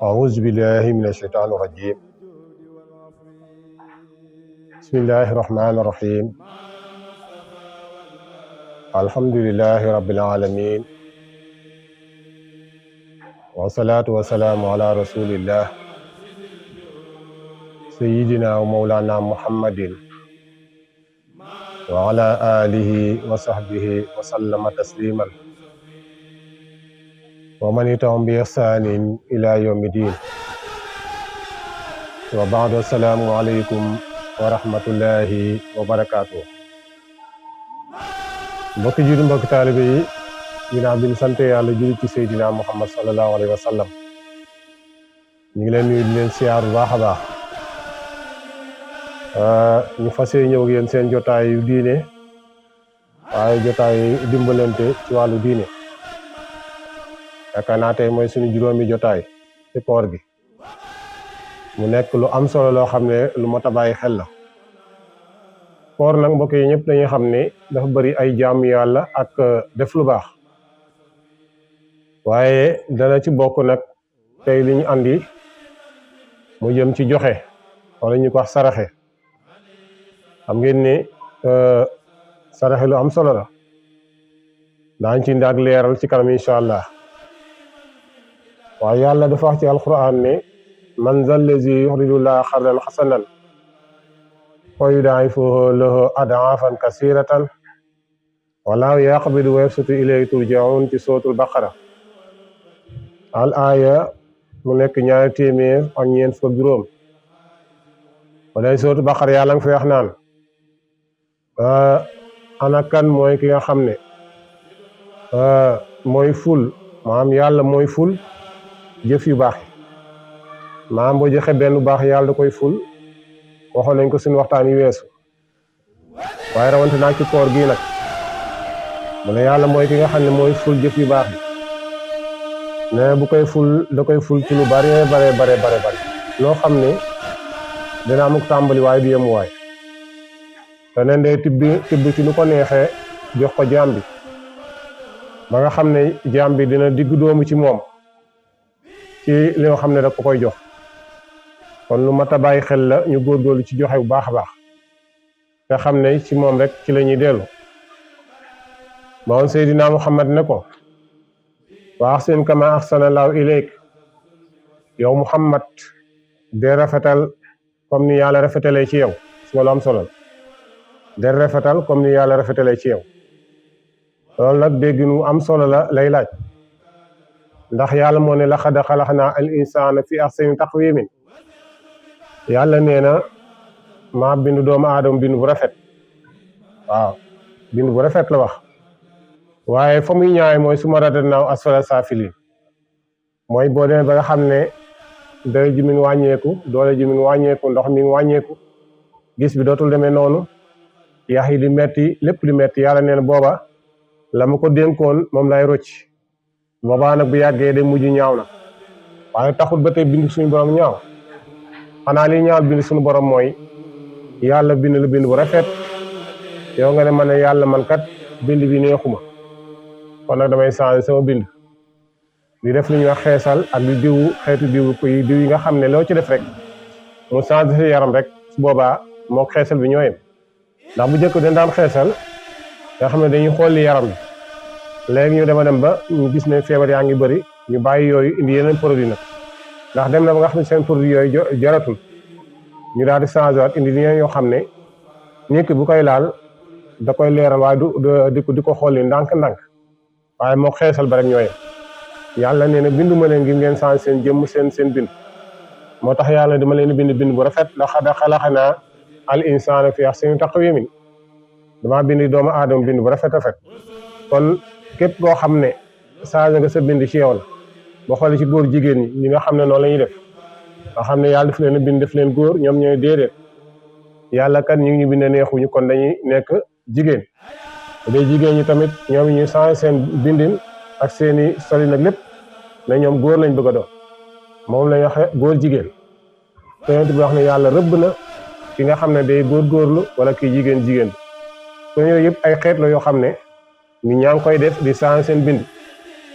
أعوذ بالله من الشيطان الرجيم بسم الله الرحمن الرحيم الحمد لله رب العالمين والصلاة والسلام على رسول الله سيدنا ومولانا محمد وعلى آله وصحبه وسلم تسليما ومن يتبعهم بإحسان إلى يوم الدين وبعد السلام عليكم ورحمة الله وبركاته mbokki jullit mbokki taalibe yi ginnaaw bi ñu sant yàlla julli ci Seydina Muhammad sallallahu alayhi wa sallam ñu ngi leen nuyu di leen siyaar bu baax a baax ñu fas yéene ñëw ak yéen seen jotaayu diine waaye jotaayu dimbalante ci wàllu diine yaakaar naa tey mooy suñu juróomi jotaay ci koor gi mu nekk lu am solo loo xam ne lu mot a bàyyi xel la koor nag mbokk yi ñëpp dañuy xam ne dafa bari ay jaamu yàlla ak def lu baax waaye dana ci bokk nag tey li ñu andi mu jëm ci joxe wala ñu ko wax saraxe xam ngeen ne saraxe lu am solo la daañ ci ndaag leeral ci kanam incha allah waaye yàlla dafa wax ci alquran ne man zal lazi yuxridu llaaha xardan xasanan fa yudaa'ifuhu lahu ad'aafan kasiiratan wallaahu yaqbidu wa yabsutu ilayhi turja'uun ci sootul baqara al aaya mu nekk 200 wala sootul baqara yàlla nga fi wax naan ana kan mooy ki nga xam ne mooy ful maanaam yàlla mooy ful jëf yu baax maanaam boo joxe benn baax yàlla da koy ful waxoon nañ ko suñu waxtaan yu weesu waaye rawante naa ci koor gii nag mu ne yàlla mooy ki nga xam ne mooy ful jëf yu baax bi ne bu koy ful da koy ful ci lu bare loo xam ne dina amuk tàmbali waaye du yem waay te nen day tibb ci lu ko neexee jox ko jaam bi ba nga xam ne jaam bi dina digg doomu ci moom ci li nga xam ne da ko koy jox kon lu mat a bàyyi xel la ñu góorgóorlu ci joxe bu baax a baax te xam ne ci moom rek ci la ñuy dellu ba woon Seydina Muhammad ne ko wa ahsin kama ahsana Allahu ilayk yow Muhammad de rafetal comme ni yàlla rafetalee ci yow su lu am solo de rafetal comme ni yàlla rafetalee ci yow loolu nag dégg nu am solo la lay laaj ndax yàlla moo ne laqad xalaqnaa al insaana fi ahsani taqwiimin yàlla nee na maa bindu doomu aadama bind bu rafet waaw bind bu rafet la wax waaye fa muy ñaay mooy summa radadnaahu asfala saafiliin mooy boo demee ba nga xam ne dara ji min wàññeeku doole ji min wàññeeku ndox mi wàññeeku gis bi dootul demee noonu yax yi di metti lépp di metti yàlla nee na booba la ma ko dénkoon moom lay rocc boobaa nag bu yàggee day mujj ñaaw na waaye taxul ba tey bind suñu borom ñaaw xanaa li ñaaw bind suñu borom mooy yàlla bind la bind bu rafet yow nga ne ma ne yàlla man kat bind bi neexuma kon nag damay changer sama bind di def lu ñuy wax xeesal ak di diwu xeetu diw yi nga xam ne loo ci def rek mu changer sa yaram rek su boobaa moo xeesal bi ñoo yem ndax bu njëkk dañ daan xeesal nga xam ne dañuy xool li yaram bi léegi ñu dem ba ñu gis ne feebar yaa ngi bëri ñu bàyyi yooyu indi yeneen produit nag ndax dem na ba nga xam ne seen produit yooyu jaratul ñu daal di changé waat indi yeneen yoo xam ne nit ki bu koy laal da koy leeral waaye di ko xool ndànk-ndànk waaye moo xeesal ba rek ñooyee yàlla nee na binduma leen ngir ngeen changé seen jëmm seen bind moo tax yàlla dama leen bind bu rafet laqad xalaqnaa al insaana fi ahsani taqwiimin dama bind doomu aadama bind bu rafet kon képp koo xam ne changé nga sa bind ci yow la boo xoolee ci góor jigéen ñi nga xam ne noonu la ñuy def nga xam ne yàlla daf leen a bind def leen góor ñoom ñooy déedéet yàlla kat ñu ngi ñu bindee neexuñu kon dañuy nekk jigéen day jigéen ñi tamit ñoom ñu changé seen bindin ak seeni solin ak lépp ne ñoom góor lañ bëgg a doon moom lañ waxe góor jigéen te yonent bi wax ne yàlla rëbb na ki nga xam ne day góorgóorlu wala kii jigéen kon yooyu yëpp ay xeet la yoo xam ne nit ñaa ngi koy def di changé seen bind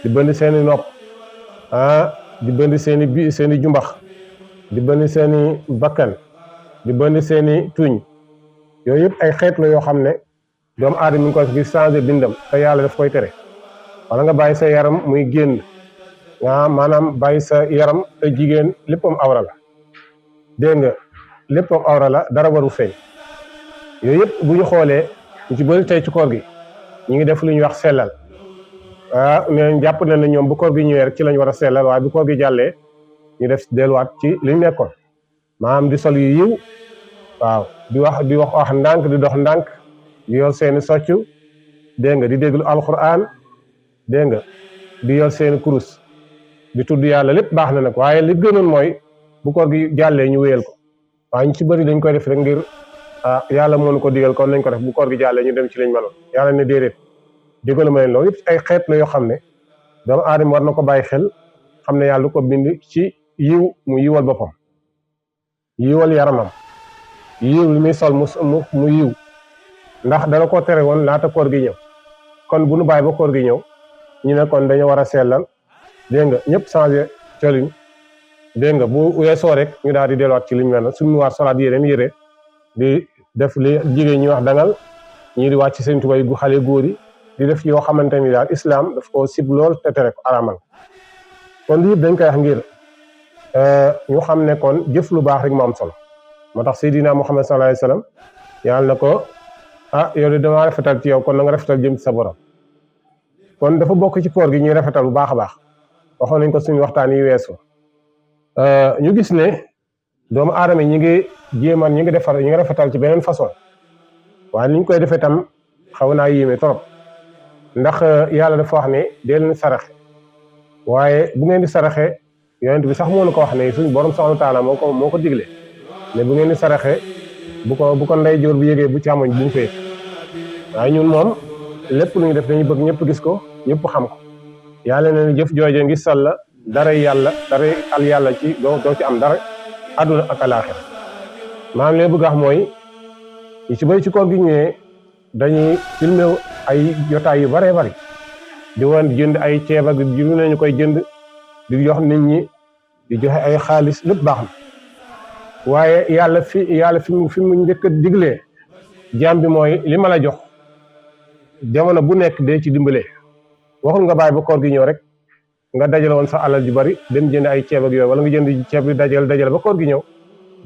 di bënd seeni nopp di bënd seeni jumbax di bënd seeni bakkan di bënd seeni tuñ yooyu yëpp ay xeet la yoo xam ne doomu aadama mi ngi koy di changé bindam te yàlla daf koy tere wala nga bàyyi sa yaram muy génn nga maanaam bàyyi sa yaram te jigéen léppam awra la dégg nga léppam awra la dara waru feeñ yooyu yëpp bu ñu xoolee ñu ci bëri tey ci koor gi ñu ngi def lu ñuy wax sellal ne jàpp na ne ñoom bu koor gi ñëwee rek ci lañ war a sellal waaye bu koor gi jàllee ñu def delluwaat ci liñ nekkoon maanaam di sol yu yiw waaw di wax ndànk di dox ndànk di yor seeni soccu dégg nga di déglu alquran dégg nga di yor seeni kurus di tudd yàlla lépp baax na nag waaye li gënoon mooy bu koor gi jàllee ñu wéyal ko waaye ñu ci bëri dañ koy def rek ngir yàlla moo ñu ko digal kon nañ ko def bu koor gi jàllee ñu dem ci lañ mënoon yàlla ne déedéet digal ma leen loolu yëpp ay xeet la yoo xam ne doomu aadama war na ko bàyyi xel xam ne yàlla du ko bind ci yiw mu yiwal boppam yiwal yaramam yiw li muy sol mu yiw ndax dana ko tere woon laata koor gi ñëw kon bu nu bàyyi ba koor gi ñëw ñu ne kon dañoo war a sellal dégg nga ñëpp changé colin dégg nga bu weesoo rek ñu daal di delluwaat ci liñ mel na suñu war solaat yeneen yére di def li jigéen ñi wax dangal ñii di wàcc seen tubay gu xale góor yi di def yoo xamante ni daal islam daf ko sib lool te tere ko aramal kon lii dañ koy wax ngir ñu xam ne kon jëf lu baax rek moo am solo moo tax Seydina Muhammad sallallahu alayhi wasallam yàlla na ko yow de damaa rafetal ci yow kon na nga rafetal jëm ci sa borom kon dafa bokk ci koor gi ñuy rafetal bu baax a baax waxoon nañ ko suñu waxtaan yi weesu ñu gis ne doomu aadama yi ñi ngi jéeman ñi ngi rafetal ci beneen façon waaye ni ñu koy defee tam xaw naa yéeme trop ndax yàlla dafa wax ne dee leen saraxe waaye bu ngeen di saraxe yonent bi sax moo nu ko wax ne suñu borom subhanahu wa taala moo ko digle ne bu ngeen di saraxe bu ko ndeyjoor bu yëgee bu càmmoñ bu mu fee waaye ñun moom lépp lu ñu def dañuy bëgg ñëpp gis ko ñëpp xam ko yàlla ne jëf jooje ngi salla dara yàlla ci doo ci am dara àdduna ak alaaxira maanaam li bëgg a wax mooy ñu ci bëri ci koor gi ñëwee dañuy filmé ay jotaay yu bëree bëri di woon jënd ay ceeb ak ju ne ñu koy jënd di jox nit ñi di joxe ay xaalis lépp baax na waaye yàlla fi mu njëkk a diglee jaam bi mooy li ma la jox jamono bu nekk dee ci dimbalee waxul nga bàyyi ba koor gi ñëw rek nga dajale woon sa alal ju bari dem jënd ay ceeb ak yooyu wala nga jënd ceeb bi dajale ba koor gi ñëw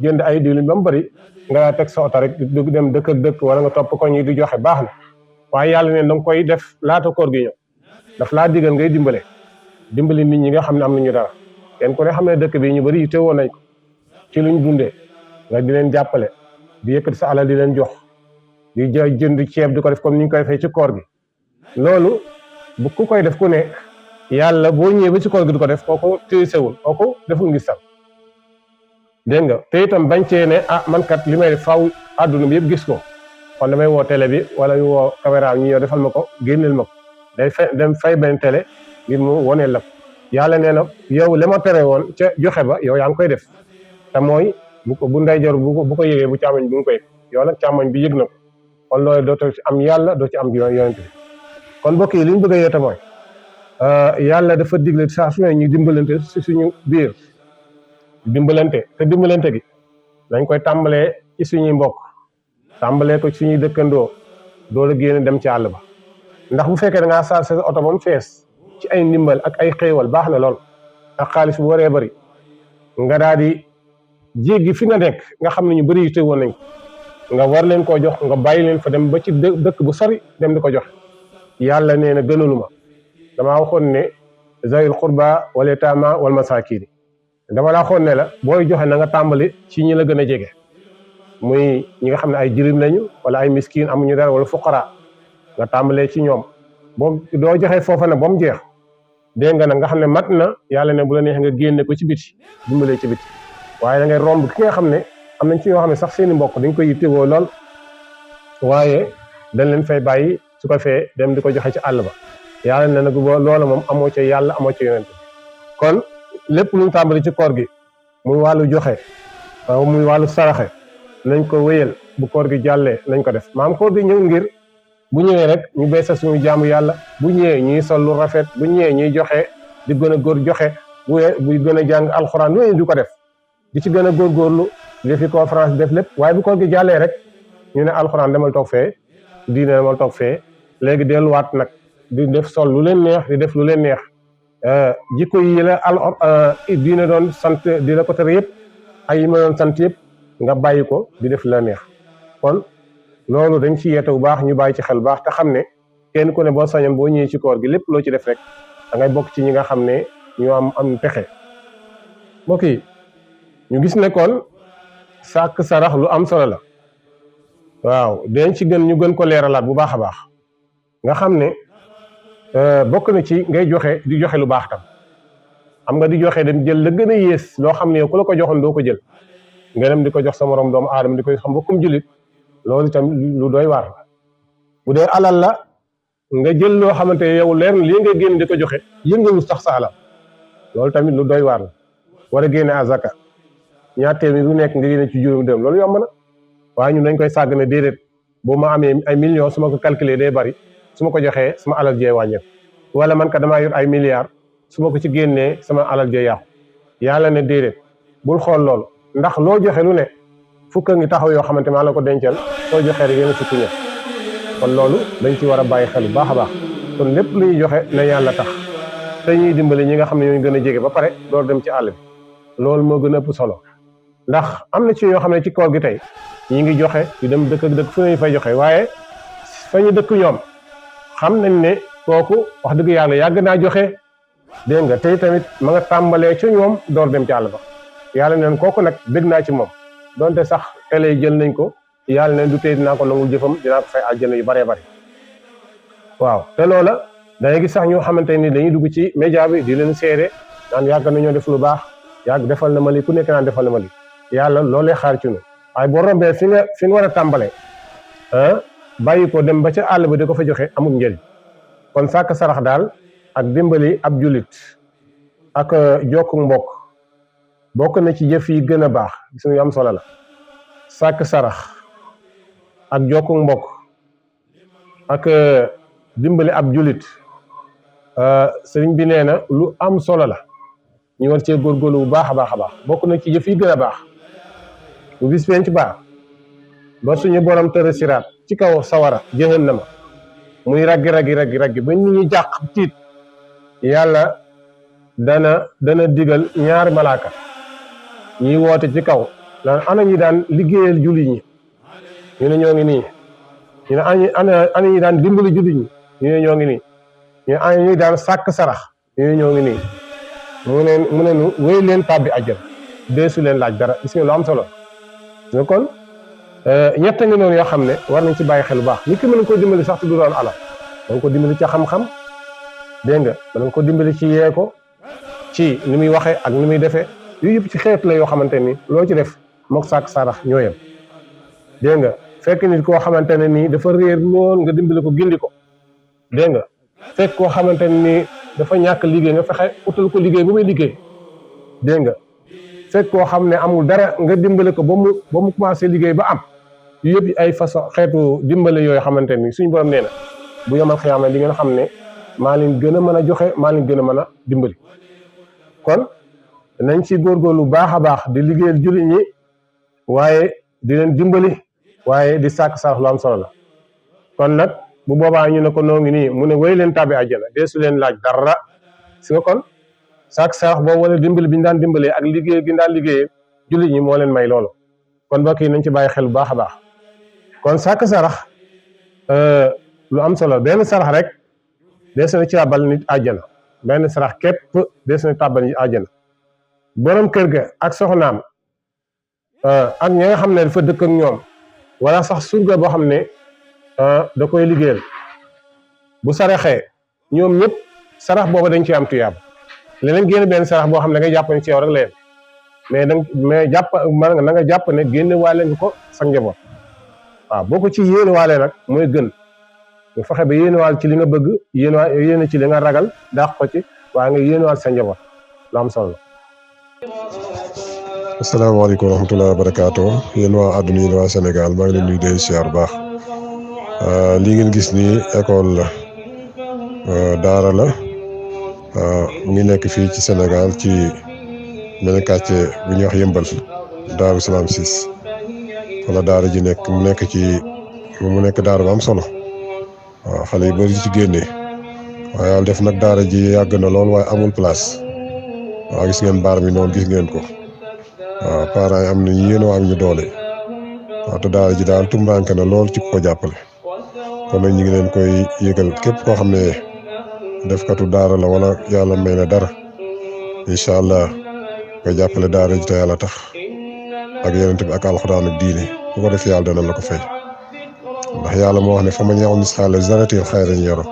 jënd ay diwlin ba mu bari nga teg sa oto rek dem dëkk ak dëkk wala nga topp ko ñi di joxe baax na waaye yàlla ne danga koy def laata koor gi ñëw daf laa digal ngay dimbali nit ñi nga xam ne am nañu dara kenn ku ne xam ne dëkk bi ñu bari yu teewoon nañ ko ci luñ dundee nga di leen jàppale di yëkkati sa alal di leen jox di jënd ceeb di ko def comme ni ñu koy defee ci koor gi loolu bu ku koy def ku ne yàlla boo ñëwee ba ci koor gi du ko def kooku téesewul kooku deful ngi sam dégg nga te itam bañ cee ne man kat li may def faaw àdduna bi yëpp gis ko kon damay woo télé bi wala ñu woo caméra ñu ñëw defal ma ko génneel ma ko day dem fay benn télé ngir mu woneel la ko yàlla nee na yow li ma tere woon ca joxe ba yow yaa ngi koy def te mooy bu ndeyjoor bu ko yëgee bu càmmoñ bu ngi koy yow nag càmmoñ bi yëg na ko kon loolu dootoo ci am yàlla doo ci am yonent bi kon mbokk yi li ñu bëgg a yeete mooy yàlla dafa digle saa su ne ñu dimbalante si suñu biir dimbalante te dimbalante gi dañ koy tàmbalee ci suñuy mbokk tàmbalee ko ci suñuy dëkkandoo doo la génn dem ci àll ba ndax bu fekkee da ngaa chargé sa oto ba mu fees ci ay ndimbal ak ay xéewal baax na lool ak xaalis bu waree bari nga daal di jéggi fi nga nekk nga xam ne ñu bari yu te woon nañ nga war leen koo jox nga bàyyi leen fa dem ba ci dëkk bu sori dem di ko jox yàlla nee na gënaluma damaa waxoon ne zawil xurba wal yataama wal masaakiin dama laa waxoon ne la booy joxe na nga tàmbali ci ñi la gën a jege muy ñi nga xam ne ay jirim lañu wala ay miskin amuñu dara wala fuqara nga tàmbalee ci ñoom boo doo joxe foofa nag ba mu jeex dégg nga nag nga xam ne mat na yàlla ne bu la neex nga génne ko ci biti dimbalee ci biti waaye da ngay romb ki nga xam ne am nañ ci yoo xam ne sax seeni mbokk dañ koy yittewoo lool waaye dañ leen fay bàyyi su ko fee dem di ko joxe ci àll ba yàlla ne nag loola moom amoo ca yàlla amoo ca yonent kon lépp luñ tàmbali ci koor gi muy wàllu joxe muy wàllu saraxe nañ ko wéyal bu koor gi jàllee nañ ko def maam koor gi ñëw ngir bu ñëwee rek ñu beesa suñu jaamu yàlla bu ñëwee ñuy sol lu rafet bu ñëwee ñuy joxe di gën a góor joxe bu gën a jàng alxuraan lu du ko def di ci gën a góorgóorlu di fi conférence def lépp waaye bu koor gi jàllee rek ñu ne alxuraan demal toog fee diine demal toog fee léegi delluwaat nag di def sol lu leen neex di def lu leen neex jikko yi la diine doon sant di la ko tere yëpp ay yi ma doon sant yëpp nga bàyyi ko di def la neex kon loolu dañ ci yeete bu baax ñu bàyyi ci xel bu baax te xam ne kenn ku ne boo sañoon boo ñëwee ci koor gi lépp loo ci def rek da ngay bokk ci ñi nga xam ne ñoo am pexe mbokk yi ñu gis ne kon sàkk sarax lu am solo la waaw dañ ci ñu gën ko leeralaat bu baax a baax nga xam ne bokk na ci ngay joxe di joxe lu baax tam xam nga di joxe dem jël la gën a yées loo xam ne yow ku la ko joxoon doo ko jël nga dem di ko jox sa morom doomu aadama di koy xam bokkum jullit loolu itam lu doy waar la bu dee alal la nga jël loo xamante ne yow leer na lii nga génn di ko joxe yëngalu sax sa alal loolu tamit lu doy waar la war a génne azaka ñaar téeméer lu nekk nga génne ci juróomi dërëm loolu yomb na waaye ñun dañ koy sàgg ne déedéet boo ma amee ay millions su ma ko calculer day bari su ma ko joxee sama alal jee wàññeeku wala man ka damaa yor ay milliards su ma ko ci génnee sama alal jee yàqu yàlla ne déedéet bul xool loolu ndax loo joxe lu ne fukk ngi taxaw yoo xamante maa la ko dencal soo joxee rek yéen a fukki ñëpp kon loolu dañ ci war a bàyyi xel bu baax a baax kon lépp lu ñuy joxe na yàlla tax te ñuy dimbali ñi nga xam ne ñooy gën a jege ba pare door dem ci àll bi loolu moo gën a ëpp solo ndax am na ci yoo xam ne ci koor gi tey ñi ngi joxe yu dem dëkk ak dëkk fu nañu fay joxe waaye fa ñu dëkk ñoom xam nañ ne kooku wax dëgg yàlla yàgg naa joxe dégg nga tey tamit ma nga tàmbalee ci ñoom door dem ci àll ba yàlla neen kooku nag bég naa ci moom donte sax télé yi jël nañ ko yàlla neen du tey dinaa ko nangul jëfam dinaa ko fay aljana yu baree bari waaw te loola dangay gis sax ñoo xamante ni dañuy dugg ci média bi di leen seede naan yàgg nañoo def lu baax yàgg defal na ma li ku nekk naan defal na ma li yàlla loolee xaar ci nu waaye boo rombee fi nga war a tàmbalee bàyyi ko dem ba ca àll ba di ko fa joxe amul njëriñ kon sàkk sarax daal ak dimbali ab julit ak jokku mbokk bokk na ci jëf yi gën a baax gis nga am solo la sàkk sarax ak jokku mbokk ak dimbali ab julit sëriñ bi nee na lu am solo la ñu war cee góorgóorlu bu baax a baax a baax bokk na ci jëf yi gën a baax bu bis penc baax ba suñu borom tëra siraat ci kaw sawara jahannama muy raggi ba nit ñi jàq tiit yàlla dana digal ñaari malaaka ñiy woote ci kaw naan ana ñi daan liggéeyal jullit ñi ñu ne ñoo ngi nii ñu ne ana ñi daan dimbali jullit ñi ñu ne ñoo ngi nii ñu ne ana ñi daan sàkk sarax ñu ne ñoo ngi nii mu ne nu wéy leen tàbbi àjjana deesu leen laaj dara gis nga lu am solo nga kon ñett ngi noonu yoo xam ne war nañ ci bàyyi xel bu baax nit ki mën ko dimbali sax te du doon alal mën ko dimbali ci xam-xam dégg nga mën ko dimbali ci yee ko ci ni muy waxee ak ni muy defee yooyu yëpp ci xeet la yoo xamante ni loo ci def mook sàkk sarax ñoo yem dégg nga fekk nit koo xamante ne nii dafa réer lool nga dimbali ko gindi ko dégg nga fekk koo xamante ne nii dafa ñàkk liggéey nga fexe utal ko liggéey bu muy liggéey dégg nga fekk koo xam ne amul dara nga dimbali ko ba mu commencé liggéey ba am yëpp ay façon xeetu dimbali yooyu xamante ni suñu borom nee na bu yomal xiyaama di ngeen xam ne maa leen gën a mën a joxe maa leen gën a mën a dimbali kon nañ ci góorgóorlu baax a baax di liggéeyal jullit ñi waaye di leen dimbali waaye di sàkk sarax lu am solo la kon nag bu boobaa ñu ne ko noo ngi nii mu ne wéy leen tàbbi àjjana deesu leen laaj dara si nga kon sàkk sarax boobu wala dimbali bi ñu daan dimbalee ak liggéey gi ñu daan liggéeyee jullit ñi moo leen may loolu kon mbokk yi nañ ci bàyyi xel bu baax a baax kon sàkk sarax lu am solo benn sarax rek dees na ci tàbbal nit àjjana benn sarax képp dees na tàbbal nit àjjana borom kër ga ak soxnaam ak ñi nga xam ne dafa dëkk ak ñoom wala sax surga boo xam ne da koy liggéeyal bu saraxee ñoom ñëpp sarax boobu dañ ci am tuyaab leneen génn benn sarax boo xam ne da ngay jàpp ne ci yow rek la yem mais jàpp na nga jàpp ne génne waale nga ko sa njaboot waaw boo ko ci yéene waale nag mooy gën nga fexe ba yéene waal ci li nga bëgg yéene ci li nga ragal daax ko ci waaye nga yéene waal sa njaboot lu am solo la. asalaamaaleykum wa rahmatulah wa barakaatu yéen waa àdduna yi waa Sénégal maa ngi leen nuyu di siyaar baax lii ngeen gis nii école la daara la mu ngi nekk fii ci Sénégal ci benn quartier bu ñuy wax Yëmbal Daaru Salaam 6 wala daara ji nekk mu nekk daara bu am solo waaw xale yu bëri ci génnee waaye yàlla def nag daara ji yàgg na lool waaye amul place waaw gis ngeen baar mi noonu gis ngeen ko. waaw parents yi am nañu yéen a am ñu doole waaw te daara ji daal tumbaanke na lool ci ko jàppale kon nag ñu ngi leen koy yëgal képp koo xam ne defkatu daara la wala yàlla may na dara incha allah nga jàppale daara ji te yàlla tax ak yonent bi ak alxuraan ak diine bu ko def yàlla dana la ko fay ndax yàlla moo wax ne fa man yaxam misqaala zarratin xayran yara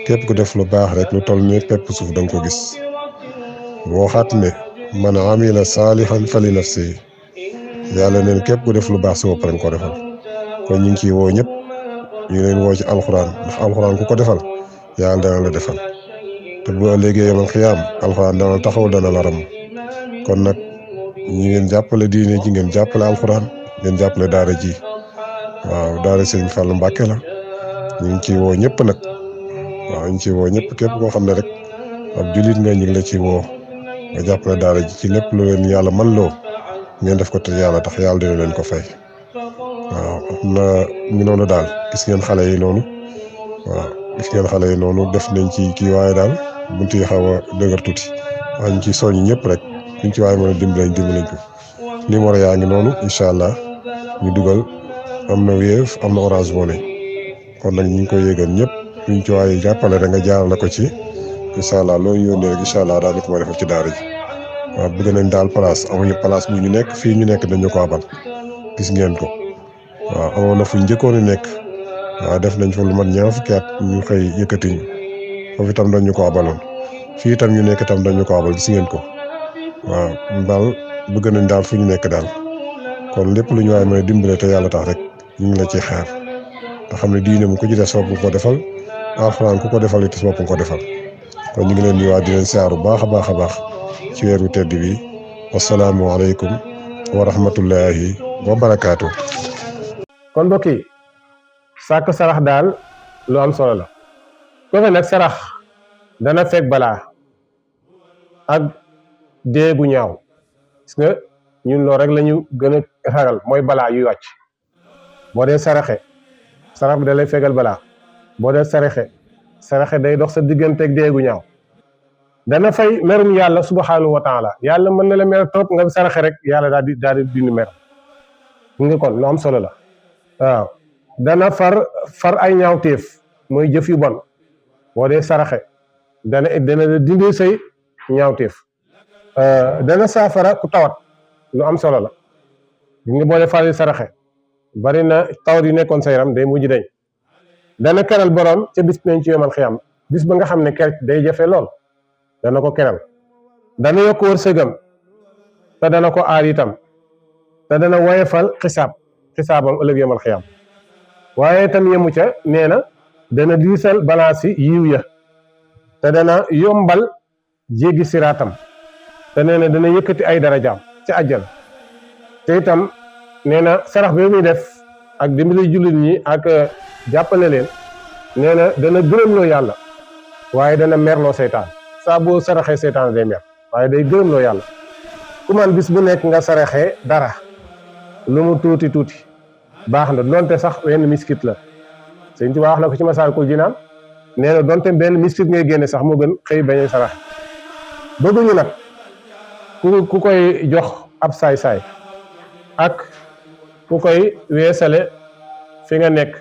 képp ku def lu baax rek lu toll ni pepp suuf da nga ko gis boo xaat ne man amila saalihan fali nafsi yàlla neen képp ku def lu baax si bopp rek ko defal kon ñu ngi ciy woo ñëpp ñu ngi leen woo ci alxuraan ndax alxuraan ku ko defal yàlla dana la defal te bu ëllëgee yomal xiyaam alxuraan dana la taxaw dana la ram kon nag ñi ngeen jàppale diine ji ngeen jàppale alxuraan ngeen jàppale daara ji waaw daara Sëriñ Fallu Mbàkke la ñu ngi ciy woo ñëpp nag waaw ñu ngi ciy woo ñëpp képp koo xam ne rek ab jullit nga ñu ngi la ciy woo nga jàppale daara ji ci lépp lu leen yàlla man loo ngeen def ko te yàlla tax yàlla dina leen ko fay waaw am na ngi noonu daal gis ngeen xale yi noonu waaw gis ngeen xale yi noonu def nañ ci kii waaye daal buntu yi xaw a dëgër tuuti waaye ñu ciy soññ ñëpp rek ñu ci waaye mën a dimbalañ ko numéro yaa ngi noonu incha allah ñu dugal am na Wave am na Orange Money kon nag ñu ngi koy yëgal ñëpp ñu ci waaye jàppale da nga jaar la ko ci incha allah loolu yónnee rek incha allah daal di ko ma defal ci daara ji waaw bëgg nañ daal place amuñu place bu ñu nekk fii ñu nekk dañu ko abal gis ngeen ko waaw amoon na fu ñu njëkkoon a nekk waaw def nañ fa lu mat ñaar fukki at ñu xëy yëkkati ñu foofu itam dañu ko abaloon fii itam ñu nekk itam dañu ko abal gis ngeen ko waaw daal bëgg nañ daal fu ñu nekk daal kon lépp lu ñu waaye may dimbale te yàlla tax rek ñu ngi la ci xaar te xam ne diine mu ko ci def sa bopp nga ko defal alxuraan ku ko defal it sa bopp nga ko defal kon ñu ngi leen nuyuwaat di leen siyaaru baax a baax a baax ci weeru tedd bi wasalaamu aleykum wa rahmatullahi wa barakaatu. kon mbokk yi sàkk sarax daal lu am solo la ko fe nag sarax dana fekk balaa ak dee gu ñaaw gis nga ñun loolu rek la ñu gën a ragal mooy balaa yuy wàcc boo dee saraxe sarax bi da lay fegal balaa boo dee saraxe day dox sa digganteeg dee gu ñaaw dana fay merum yàlla subhanahu wa taala yàlla mën na la mer trop nga saraxe rek yàlla daal di dindi mer nga kon lu am solo la waaw dana far ay ñaawteef mooy jëf yu bon boo dee saraxe dana dindi say ñaawteef dana saafara ku tawat lu am solo la nga boo dee faral saraxe bari na tawat yu nekkoon sa yaram day mujj dañ dana keral borom ca bis nañ ci yomal xiyam bis ba nga xam ne ker day jafe lool dana ko keral dana yokk wërsëgam te dana ko aar itam te dana woyefal xisaabam ëllëg yomal xiyam waaye itam yemu ca nee na dana diisal balance yi yiw ya te dana yombal jéggi siraatam te nee na dana yëkkati ay darajaam ci àjjana te itam nee na sarax bi muy def ak dimbali jullit ñi ak jàppale leen nee na dana gërëmloo yàlla waaye dana merloo seytaan saa boo saraxee seytaan day mer waaye day gërëmloo yàlla ku man bis bu nekk nga saraxee dara lu mu tuuti baax na donte sax benn miskit la Sëñ Tuubaa wax na ko ci Masaalikul Jinaan nee na donte benn miskit ngay génne sax moo gën xëy bañ a saraxe bëgguñu nag ku koy jox ab saay-saay ak ku koy weesale fi nga nekk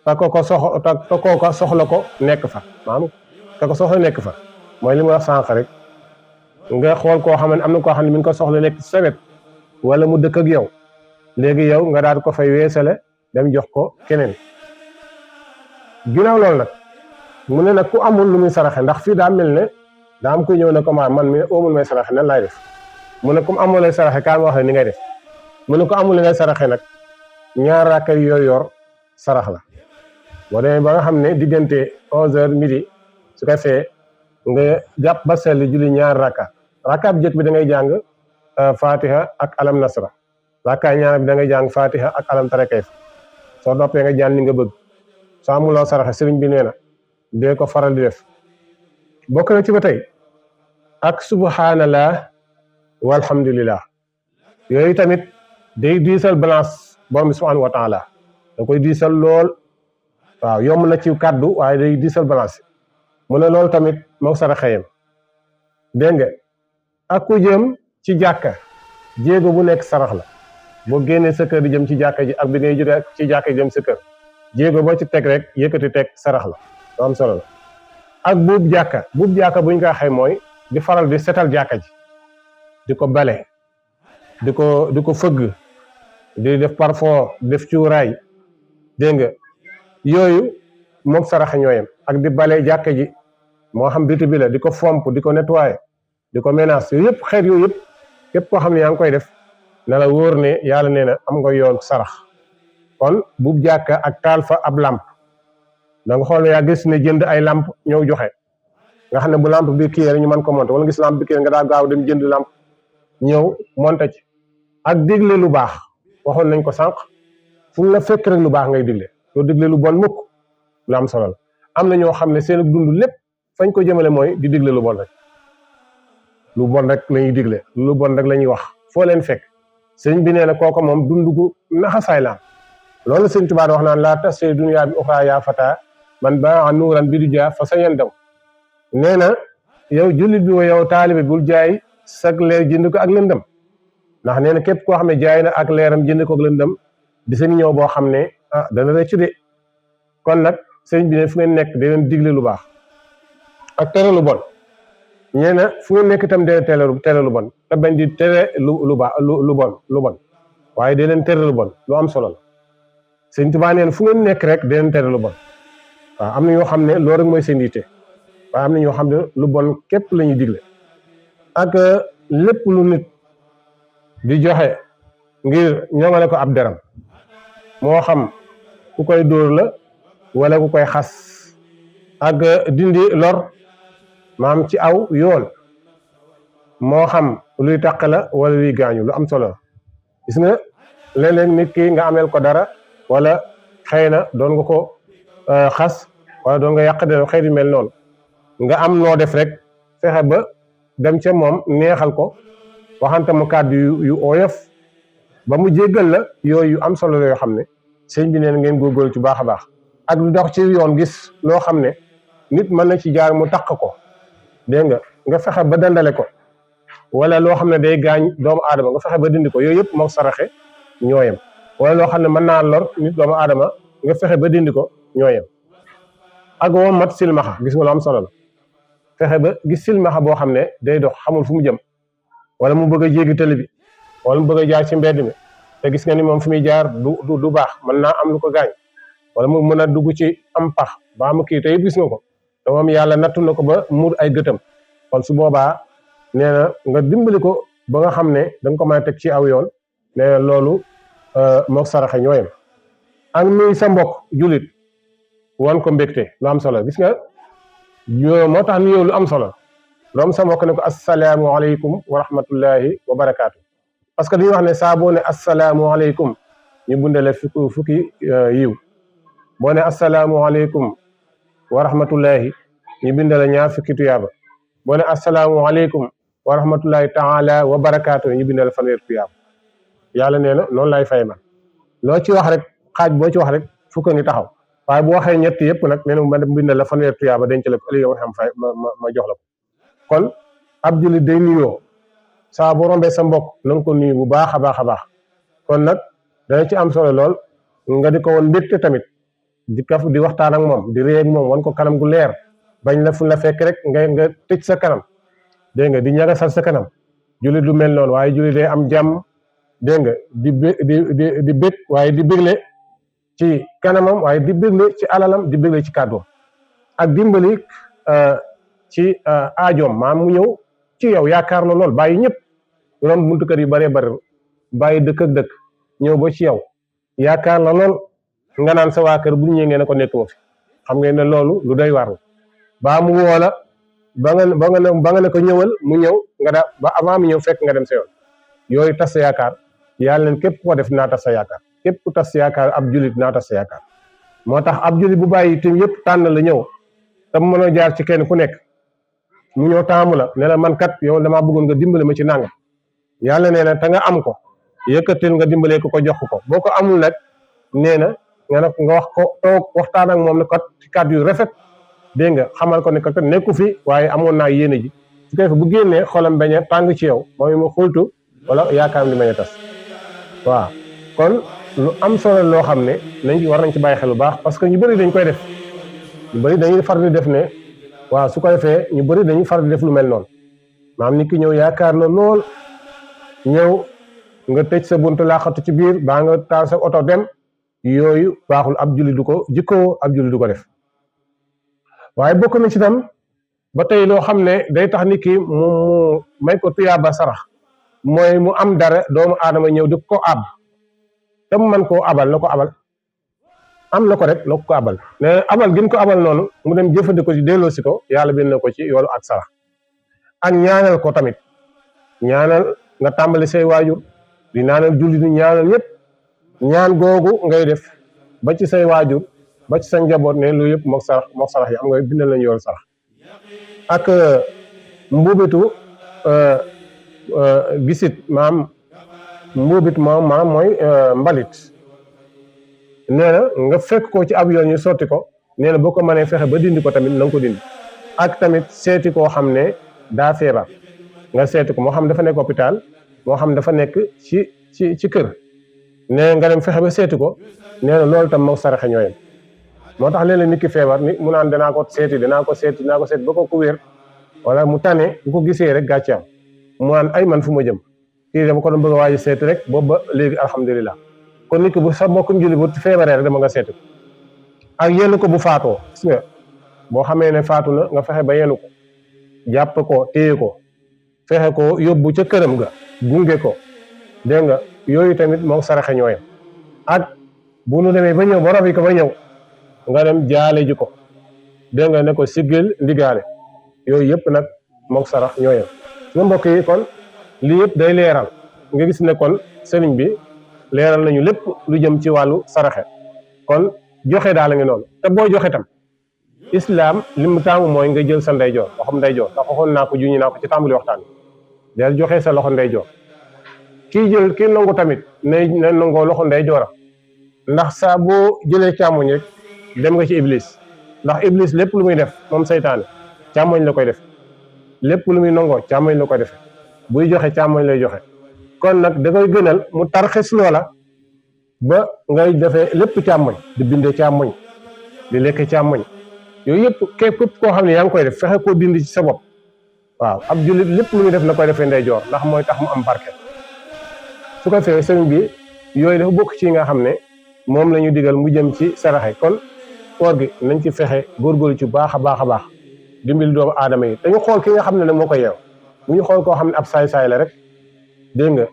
te ko soxla ko nekk fa maanaam te ko soxla nekk fa mooy li ma wax sànq rek nga xool koo xam ne am na koo xam ne mi ngi ko soxla nekk sa wet wala mu dëkk ak yow léegi yow nga daal ko fay weesale dem jox ko keneen ginnaaw loolu nag mu ne nag ku amul lu muy saraxe ndax fii daa mel ne daa am ko ñëw ne ko man mi amul may saraxe nan laay def mu ne comme amul lay saraxe kaa ma wax la ni ngay def mu ne ko amul li ngay saraxe nag ñaar rakka yooyu yor sarax la boo demee ba nga xam ne diggante 11h midi su ko fee nga jàpp ba sell julli ñaar rakka bi jëkk bi da ngay jàng fatiha ak alam nasra rakka ñaar bi da ngay jàng fatiha ak alam tara kayfa soo noppee nga jàng li nga bëgg soo amuloo saraxe sëriñ bi nee na dee ko faral di def bokk na ci ba tey ak subhanallah walhamdulillah yooyu tamit day diisal balance borom bi subhanahu wa taala da koy diisal lool waaw yomb na ci kàddu waaye day diisal balance mu ne loolu tamit moo saraxeyam dégg nga ak ku jëm ci jàkka jéego bu nekk sarax la boo génnee sa kër di jëm ci jàkka ji ak bi ngay jóge ci jàkka ji jëm sa kër jéego boo ci teg rek yëkkati teg sarax la lu am solo la ak buub jàkka buñ ko waxee mooy di faral di setal jàkka ji di ko bale di ko fëgg di def parfum def cuuraay dégg nga yooyu moom saraxa ñooyam ak di bale jàkka ji moo xam biti bi la di ko fomp di ko nettoyer di ko ménage yooyu yëpp xeet yooyu yëpp képp koo xam ne yaa ngi koy def na la wóor ne yàlla nee na am nga yoon sarax kon buub jàkka ak taal fa ab lamp da nga xool ne yaa gis ne jënd ay lamp ñëw joxe nga xam ne bu lamp bi kii rek ñu mën ko monter wala gis lamp bi kii nga daa gaaw dem jënd lamp ñëw monter ci ak digle lu baax waxoon nañ ko sànq fu la fekk rek lu baax ngay digle doo digle lu bon mukk lu am solo la am na ñoo xam ne seen dund lépp fañ ko jëmale mooy di digle lu bon rek la ñuy digle lu bon rek la ñuy wax foo leen fekk sëñ bi nee na kooku moom dund gu naxasaay la loolu sëñ Tuubaa wax naan laa tasee dunya bi uxraa yaa fata man baa nuuran bi du jaa fa sa yandaw nee na yow jullit bi wa yow taalibe bul jaay sag leer jënd ko ak lëndëm ndax nee na képp koo xam ne jaay na ak leeram jënd ko ak lëndëm di seen ñëw boo xam ne dana rëcc de kon nag sëñ bi ne fu ngeen nekk da leen digle lu baax ak tere lu bon ñee na fu ngeen nekk itam da tere lu bon te bañ di tere lu baax lu bon waaye da leen tere lu bon lu am solo la sëñ Tuubaa neen fu ngeen nekk rek da leen tere lu bon waaw am na ñoo xam ne loolu rek mooy seen yitte waaye am na ñoo xam ne lu bon képp la ñuy digle ak lépp lu nit di joxe ngir ñoŋale ko ab deram moo xam ku koy dóor la wala ku koy xas ak dindi lor maam ci aw yoon moo xam luy taq la wala luy gaañu lu am solo gis nga léeg-léeg nit ki nga ameel ko dara wala xëy na doon nga ko xas wala doon nga yàq de xëy di mel noonu nga am noo def rek fexe ba dem ca moom neexal ko waxante mu kàddu yu oyof ba mu jéggal la yooyu yu am solo la yoo xam ne sëñ bi neen ngeen góorgóorlu ci baax a baax ak lu dox ci yoon gis loo xam ne nit mën na ci jaar mu taq ko dégg nga fexe ba dandale ko wala loo xam ne day gaañ doomu aadama nga fexe ba dindi ko yooyu yëpp moom saraxe ñooyam wala loo xam ne mën naa lor nit doomu aadama nga fexe ba dindi ko ñooyam ak woo mat silmaxa gis nga lu am solo la fexe ba gis silmaxa boo xam ne day dox xamul fu mu jëm wala mu bëgg a jéggi tëli bi wala mu bëgg a jaar ci mbedd mi te gis nga ni moom fi muy jaar du baax mën naa am lu ko gaañ wala mu mën a dugg ci am pax ba mu kii te yëpp gis nga ko te moom yàlla nattu na ko ba muur ay gëtam kon su boobaa nee na nga dimbali ko ba nga xam ne da nga ko mën a teg ci aw yoon nee na loolu mook saraxe ñooyam ak nuy sa mbokk julit wan ko mbégte lu am solo gis nga moo tax nuyoo lu am solo loom sa mbokk ne ko assalaamu aleykum wa rahmatullahi wa barakaatu parce que dañuy wax ne saa boo ne assalaamu aleykum ñu bundale fukki yiw boo ne assalaamu aleykum wa rahmatullahi ñu bindale ñaar fukki tuyaaba boo ne assalaamu aleykum wa rahmatullahi taala wa barakaatu ñu bindale fanweer tuyaaba yàlla nee na noonu lay fay man loo ci wax rek xaaj boo ci wax rek fukka ngi taxaw waaye bu waxee ñett yëpp nag nee na ma bindal la fanweer tuyaaba denc la ko ëllëg yow xam fay ma jox la ko kon ab jullit day nuyoo saa boo rombee sa mbokk na nga ko nuyu bu baax a baax a baax kon nag dana ci am solo lool nga di ko woon mbégte tamit di kaf di waxtaan ak moom di réy ak moom wan ko kanam gu leer bañ la fu la fekk rek nga tëj sa kanam dégg nga di ñagasal sa kanam jullit du mel noonu waaye jullit day am jàmm dégg nga di bég waaye di bégle ci kanamam waaye di bégle ci alalam di bégle ci kàddoom ak dimbali ci aajoom maam mu ñëw ci yow yaakaar la lool bàyyi ñëpp rom buntu kër yu bëree bëri bàyyi dëkk ak dëkk ñëw ba ci yow yaakaar la lool nga naan sa waa kër bu ñëwee ngeen ne ko nekk ma fi xam ngeen ne loolu lu doy war baa mu woo la ba nga ne ko ñëwal mu ñëw nga da ba avant mu ñëw fekk nga dem sa yoon yooyu tas sa yaakaar yàlla leen képp ko def naa tas sa yaakaar képp ku tas sa yaakaar ab julit naa tas sa yaakaar moo tax ab julit bu bàyyi tim yëpp tànn la ñëw te mu mën a jaar ci kenn ku nekk mu ñëw taamu la ne la man kat yow damaa bëggoon nga dimbale ma ci nangam yàlla nee na te nga am ko yëkkatil nga dimbalee ko jox ko boo ko amul nag nee na nga wax ko toog waxtaan ak moom ne kat ci kàddu yu rafet dégg nga xamal ko ne kat nekku fi waaye amoon naa yéene ji su ko defee bu génnee xolam bañ a tàng ci yow mooy mu xultu wala yaakaar li bañ a tas waaw kon lu am solo loo xam ne nañ war nañ ci bàyyi xel bu baax parce que ñu bëri dañ koy def ñu bëri dañuy far di def ne waaw su ko defee ñu bëri dañuy far di def lu mel noonu maam nit ki ñëw yaakaar la lool ñëw nga tëj sa buntu laaxatu ci biir baa nga taal sa oto dem yooyu baaxul ab julli du ko jikkoo ab julli du ko def waaye bokk na ci tam ba tey loo xam ne day tax nit ki mu may ko tuyaaba sarax mooy mu am dara doomu aadama ñëw di ko ab te mu mën koo abal la ko abal am na ko rek la ko abal mais abal gin ko abal noonu mu dem jëfandikoo ci delloo si ko yàlla bind na ko ci yoolu ak sarax ak ñaanal ko tamit ñaanal nga tàmbali say waajur di ñaanal julli di ñaanal ñëpp ñaan googu ngay def ba ci say waajur ba ci sa njaboot ne lu yëpp mook sarax yi am nga bindal nañu yoolu sarax ak mbuubitu gisit maam mbuubit maam mooy mbalit nee na nga fekk ko ci ab yoon ñu sotti ko nee na boo ko mënee fexe ba dindi ko tamit na nga ko dindi ak tamit seeti koo xam ne daa feebar nga seeti ko moo xam dafa nekk hôpital moo xam dafa nekk ci kër nee nga dem fexe ba seeti ko nee na loolu tam moo saraxe ñooyam moo tax léeg-léeg nit ki feebar nit mu naan danaa ko seeti ba ko wér wala mu tane bu ko gisee rek gàcce am mu naan ay man fu ma jëm kii dama ko doon bëgg a waaj seeti rek boobu ba léegi alhamdulilah kon nit ki bu sa mbokkum julli bu feebaree rek dama nga seeti ko ak yenn ko bu faatoo gis nga boo xamee ne faatu na nga fexe ba yenu ko jàpp ko téye ko fexe ko yóbbu ca këram ga gunge ko dégg nga yooyu tamit moo saraxe ñooyam ak bu nu demee ba ñëw ba robi ko ba ñëw nga dem jaale ji ko dégg nga ne ko siggil ndigaale yooyu yëpp nag mook sarax ñooyam nga mbokk yi kon lii yëpp day leeral nga gis ne kon sëriñ bi leeral nañu lépp lu jëm ci wàllu saraxe kon joxe daal la ngi noonu te boo joxe tam islam li mu taamu mooy nga jël sa ndeyjoor loxom ndeyjoor ndax waxoon naa ko juñi naa ko ci tàmbali waxtaan bi del joxe sa loxo ndeyjoor kii nangu tamit na nangoo loxo ndeyjooram ndax saa boo jëlee càmmoñ rek dem nga ci iblis ndax iblis lépp lu muy def moom saytaane càmmoñ la koy def lépp lu muy nangoo càmmoñ la koy defe buy joxe càmmoñ lay joxe kon nag da koy gënal mu tarxis loola ba ngay defee lépp càmmoñ di bindee càmmoñ di lekk càmmoñ yooyu yëpp képp koo xam ne yaa ngi koy def fexe koo dindi ci sa bopp waaw ab jullit lépp lu muy def na koy defee ndeyjoor ndax mooy tax mu am barke su ko fee sëriñ bi yooyu dafa bokk ci nga xam ne moom la ñu digal mu jëm ci saraxe kon koor gi nañ ci fexe góorgóorlu ci baax a baax a baax dimbali doomu aadama yi dañu xool ki nga xam ne ne moo ko yeew bu ñu xool koo xam ne ab saay-saay la rek dégg nga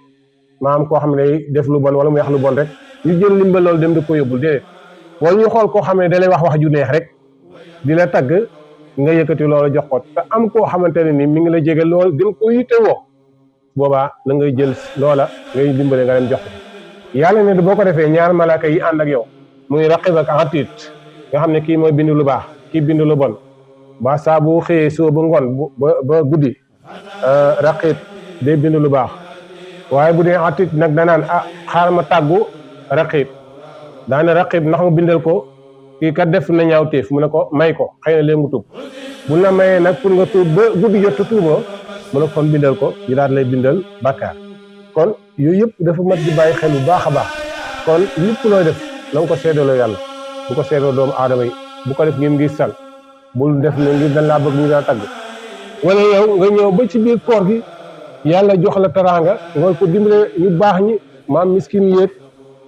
maam koo xam ne day def lu bon wala mu wax lu bon rek ñu jël limbal loolu dem di ko yóbbul déedéet wala ñu xool koo xam ne da lay wax ju neex rek di la tagg nga yëkkati loolu jox ko te am koo xamante ne ni mi ngi la jege lool gën ko yitte woo boobaa na ngay jël loola ngay dimbale nga dem jox ko yàlla ne boo ko defee ñaar malaaka yi ànd ak yow muy raqib ak atiid nga xam ne kii mooy bind lu baax kii bind lu bon ba saa bu xëyee soo ba ngoon ba guddi raqib day bind lu baax waaye bu dee atiid nag danaan xaar ma tàggu raqib daane raqib ndax mu bindal ko kii kat def na ñaaw téef mu ne ko may ko xëy na léegi mu tuub bu la mayee nag pour nga tuub ba guddi jot tuuboo mu ne kon bindal ko ñu daal lay bindal bàkkaar kon yooyu yëpp dafa mat di bàyyi xel bu baax a baax kon lépp looy def na nga ko seedaloo yàlla bu ko seedaloo doomu aadama yi bu ko def ngir sal bul def ne ngir dañ laa bëgg ñu daa tagg wala yow nga ñëw ba ci biir koor gi yàlla jox la teraanga nga ko dimbale ñu baax ñi maam miskin yéeg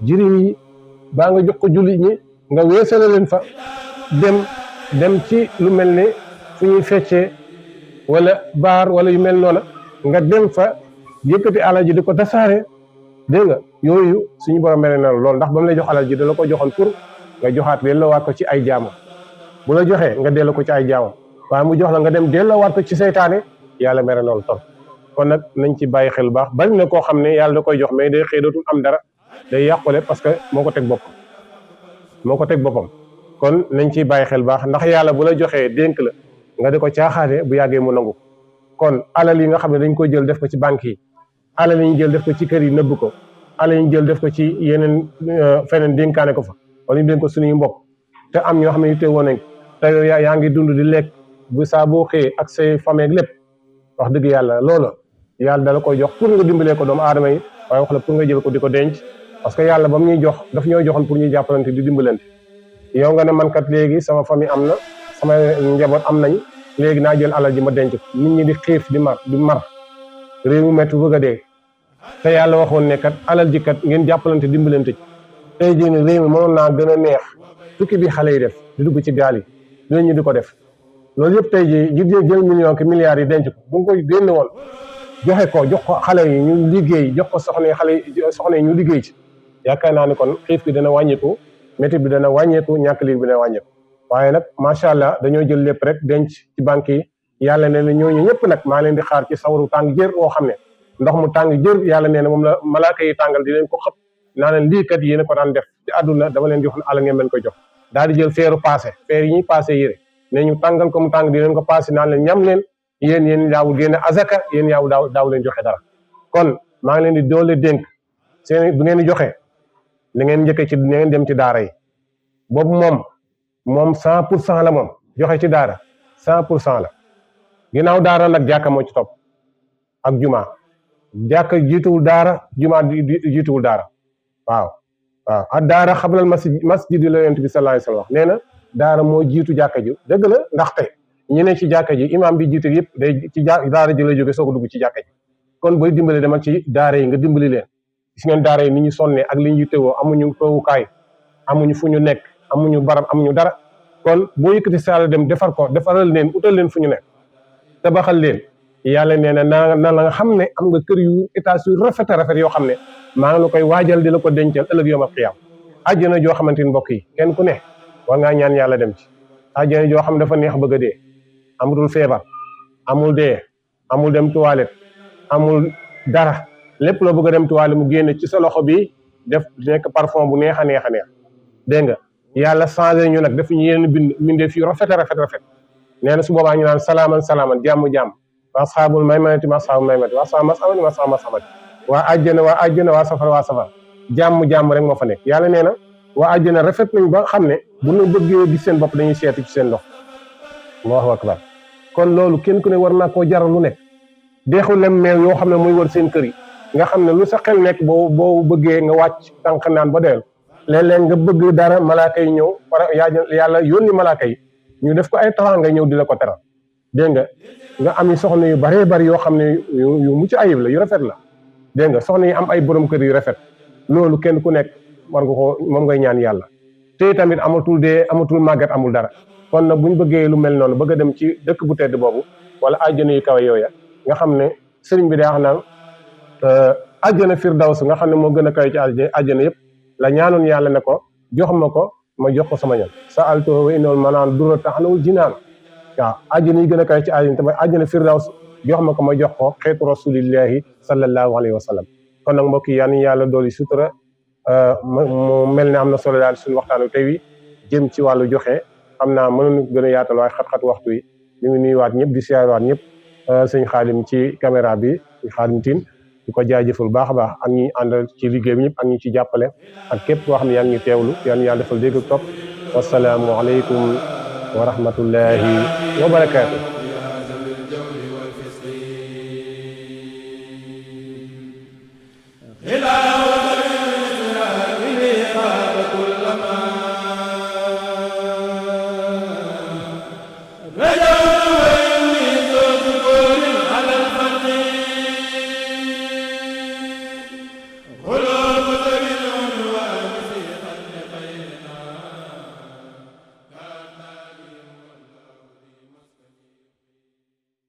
jirim yi baa nga jox ko jullit ñi nga weesale leen fa dem dem ci lu mel ne fu ñuy feccee wala baar wala yu mel noona nga dem fa yëkkati alal ji di ko tasaare dégg nga yooyu suñu borom mere na lool ndax ba mu lay jox alal ji da la ko joxoon pour nga joxaat delloowaat ko ci ay jaamam bu la joxee nga delloo ko ci ay jaamam waaye mu jox la nga dem delloowaat ko ci seytaane yàlla mere na lool ton kon nag nañ ci bàyyi xel bu baax bari na koo xam ne yàlla da koy jox mais day xëy dootul am dara day yàqule parce que moo ko teg boppam kon nañ ciy bàyyi xel baax ndax yàlla bu la joxee dénk la nga di ko caaxaane bu yàggee mu nangu kon alal yi nga xam ne dañ koy jël def ko ci banque yi alal yi ñu jël def ko ci kër yi nëbb ko alal yi ñu jël def ko ci yeneen feneen dénkaane ko fa wala ñu dénk ko suñuy mbokk te am ñoo xam ne yu teewoon nañ te yaa ngi dund di lekk bu saa boo xëyee ak say famille lépp wax dëgg yàlla loolu yàlla dala koy jox pour nga dimbalee ko doomu aadama yi waaye wax la pour nga jël ko di ko denc parce que yàlla ba mu ñuy jox daf ñoo joxoon pour ñuy jàppalante di dimbalante yow nga ne man kat léegi sama famille am na sama njaboot am nañ léegi naa jël alal ji ma denc ko nit ñi di xiif di mar réew mu métti bëgg a dee te yàlla waxoon ne kat alal ji kat ngeen jàppalante dimbalante ci tey jii ni réew mi mënoon naa gën a neex tukki bi xale yi def di dugg ci gaal yi ñooñu ñu di ko def loolu yëpp tey jii jël millions ki milliards yi denc ko bu nga koy génne woon jox ko xale yi ñu liggéey jox ko soxna yi ñu liggéey ci yaakaar naa ne kon xiif bi dana wàññiku métti bi dana wàññeeku ñàkk liir bi dana wàññeeku waaye nag macha allah dañoo jël lépp rek denc ci banque yi yàlla nee na ñooñu ñëpp nag maa leen di xaar ci sawaru tàng jër woo xam ne ndox mu tàng jër yàlla nee na moom la malaaka yi tàngal di leen ko xëpp naa leen lii kat yéen a ko daan def ci àdduna dama leen joxoon àll ngeen leen koy jox daal di jël feeru passé feer yi ñuy passé yére ne ñu tàngal ko mu tàng di leen ko passé naan leen ñam leen yéen yaawul génne azaka yéen yaaw daaw leen joxe dara kon maa ngi leen di doole dénk seen bu ngeen di joxe na ngeen njëkkee ci na ngeen dem ci daara yi boobu moom 100% la moom joxe ci daara 100% la ginnaaw daara nag jàkka moo ci topp ak juma jàkka jiituwul daara juma jiituwul daara waaw ak daara xablal masjid la yonent bi sallallahu alayhi wasallam wax nee na daara moo jiitu jàkka ji dëgg la ndaxte ñi ne ci jàkka ji imam bi jiite yëpp day ci daara ji la jóge soog a dugg ci jàkka ji kon booy dimbale demal ci daara yi nga dimbali leen gis ngeen daara yi ni ñu sonnee ak li ñu yittewoo amuñu toowukaay amuñu fu ñu nekk amuñu barab amuñu dara kon boo yëkkati saala dem defaral leen utal leen fu ñu nekk tabaxal leen yàlla nee na na la nga xam ne am nga kër yu étage yu rafet yoo xam ne maa ngi la koy waajal di la ko dencal ëllëg yawmal qiyaam àjjana joo xamante ni mbokk yi kenn ku ne war ngaa ñaan yàlla dem ci àjjana joo xam ne dafa neex bëgg a dee amatul feebar amul dee amul dem toilette amul dara lépp loo bëgg a dem toilette mu génne ci sa loxo bi def nekk parfum bu neex a neex dégg nga yàlla changé ñu nag def ñu yeneen bindee fi rafet nee na su boobaa ñu naan salaaman jàmm wa asxaabul maymanati wa asxaabul maymanati wa asxaabul masamati wa asxaabul masamati waa àjjana waa safar jàmm rek moo fa nekk yàlla nee na waa àjjana rafet nañ ba xam ne bu ñu bëggee gis seen bopp dañuy seetu ci seen loxo Allahu akbar kon loolu kenn ku ne war naa koo jaral lu nekk deexu lem meew yoo xam ne muy wër seen kër yi nga xam ne lu sa xel nekk boo bëggee nga wàcc tànk naan ba doyal léeg-léeg nga bëgg dara malaaka yi ñëw yàlla yónni malaaka yi ñu def ko ay taxaw nga ñëw di la ko teral dégg nga am soxna yu baree bari yoo xam ne yu mucc ayib la yu rafet la dégg nga soxna yi am ay borom kër yu rafet loolu kenn ku nekk war nga ko moom ngay ñaan yàlla te tamit amatul dee amatul màggat amul dara kon nag bu ñu bëggee lu mel noonu bëgg a dem ci dëkk bu tedd boobu wala àjjana yu kawe yooya nga xam ne sëriñ bi daa wax naan àjjana firdaws nga xam ne moo gën a kawe ci àjjana yëpp la ñaanoon yàlla ne ko jox ma ko ma jox ko sama ñan sa alto wa inol manaan dura taxanawul jinaan waaw àjjana yi gën a kawe ci àjjana tamit àjjana firdaws jox ma ko ma jox ko xeetu rasulillahi sallallahu alayhi wa sallam kon nag mbokk yi yal na yàlla dooli sutura mu mel ne am na solo daal suñu waxtaanu tey wi jëm ci wàllu joxe xam naa mënoon gën a yaatal waaye xat-xat waxtu yi ñu ngi nuyuwaat ñëpp di siyaarwaat ñëpp sëñ Xaadim ci caméra bi sëñ Xaadim Tine di ko jaajëfal baax a baax ak ñi àndal ci liggéey bi ñëpp ak ñi ci jàppale ak képp koo xam ne yaa ngi teewlu yal na yàlla defal dégg ak topp wasalaamu aleykum wa rahmatullahi wa barakaatu